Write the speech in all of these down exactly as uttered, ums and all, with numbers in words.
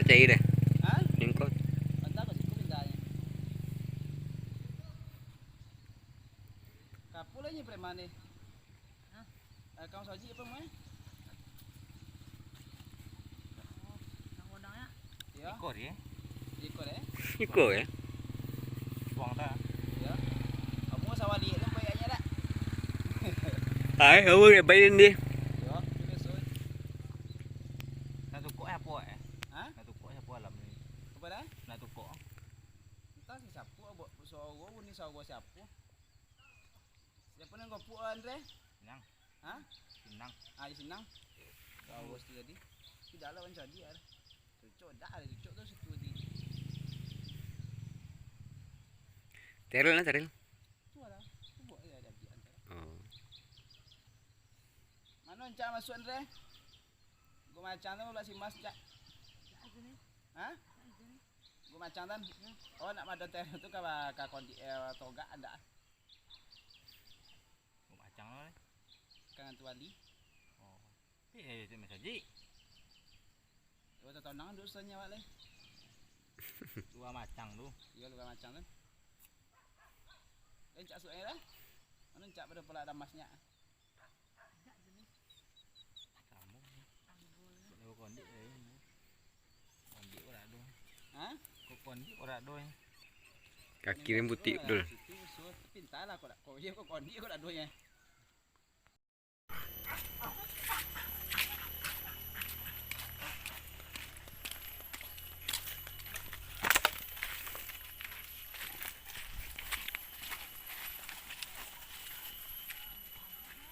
Cai deh. Hah? Ningko. Patah kok siku pindahnyo. Kapo lah inyo preman ni? Hah? Eh, Kang Soji apa namanya? Oh, Kang Godang ya? Iya. Iko dia. Iko deh. Iko ya. Buang dah. Iya. Kamu sawah liek lah kayaknya dah. Ai, kamu ngapain di? Iya, sudah, sudah. Nak tukok eh, apa eh? Hah? Nak tukok eh, apa alam ni? Apa dah? Nak tukok. Entah si siapa, buat suara bunyi suara siapa. Siapa nan kopuk, Andre? Senang. Hah? Senang. Ah, ya, senang. Kau bos tu tadi. Tidak lah, wan jadi ah. Cucuk dah ada cucuk tu situ di. Teril lah, teril. Tu lah. Tu buat ya jadi Andre. Oh. Mana Encak masuk, Andre? Gua macam tu lah si Mas, Cak. Hah? Gua macam tan. Oh, nak mado teril tu ka, ka kondi, eh, togak andak. Macang lo, eh. Kangan tu wali. Oh. Tapi eh, tu masajik. Dua tatonang dulu sanya awak leh. Dua macang tu. Iya, dua macang tu. Encak suai lah. Mana encak pada pula ada masnya. Samo. Kok kondik eh. Kondik ora ado. Hah? Kok kondik ora ado eh. Kaki rimbutik, Dul. Situ, so, tapi entahlah kok dak, kok iya kok kondik kok dak ado eh.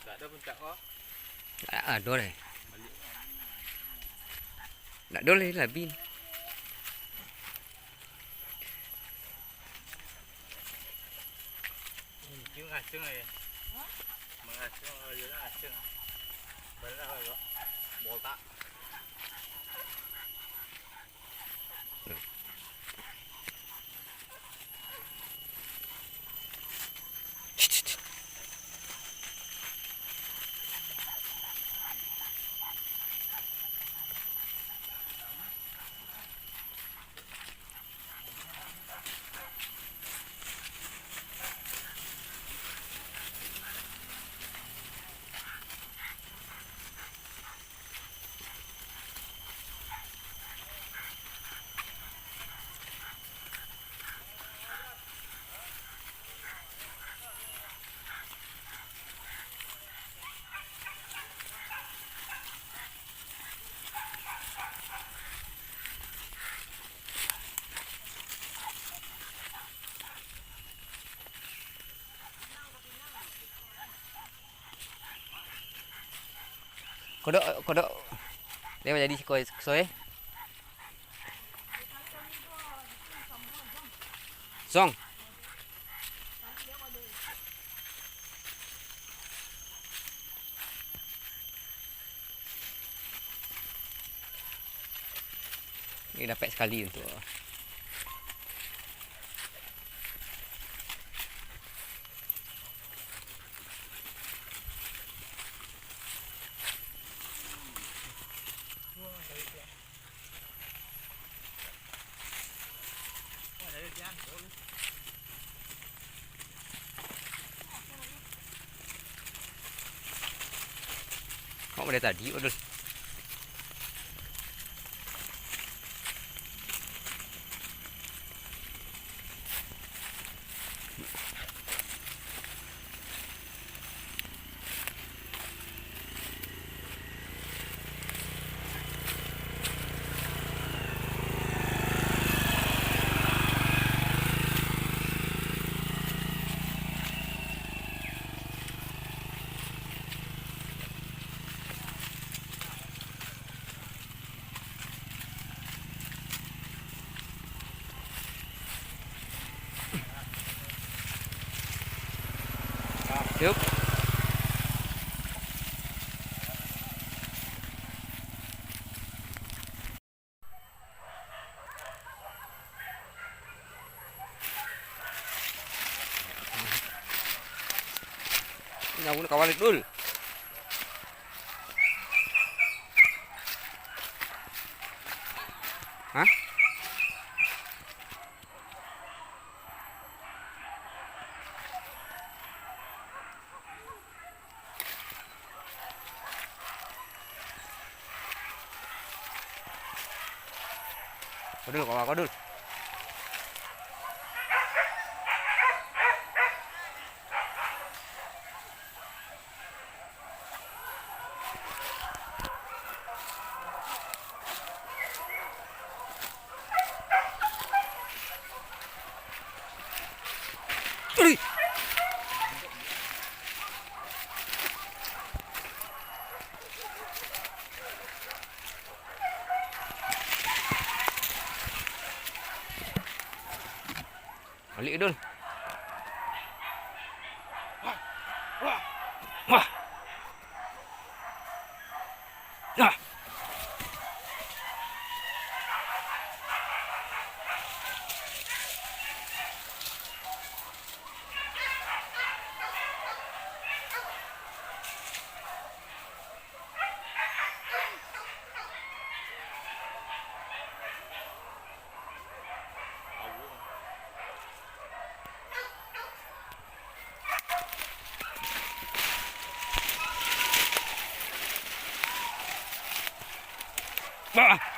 Tak ada puncak ko. Tak ada leh. Balik. Tak ada leh labi. Mungkin asing aja. Mengasing aja lah asing. Benar kalau botak. Kodok, kodok. Dia jadi siko, siko eh. Song. Ni dapek sakali untuak. Kok dari tadi, waduh. Yup. Nyawa nak kawal dul. Ha? Ko dulu, kawa ko dulu. Baliak, Dul. Wah. Wah. Bah,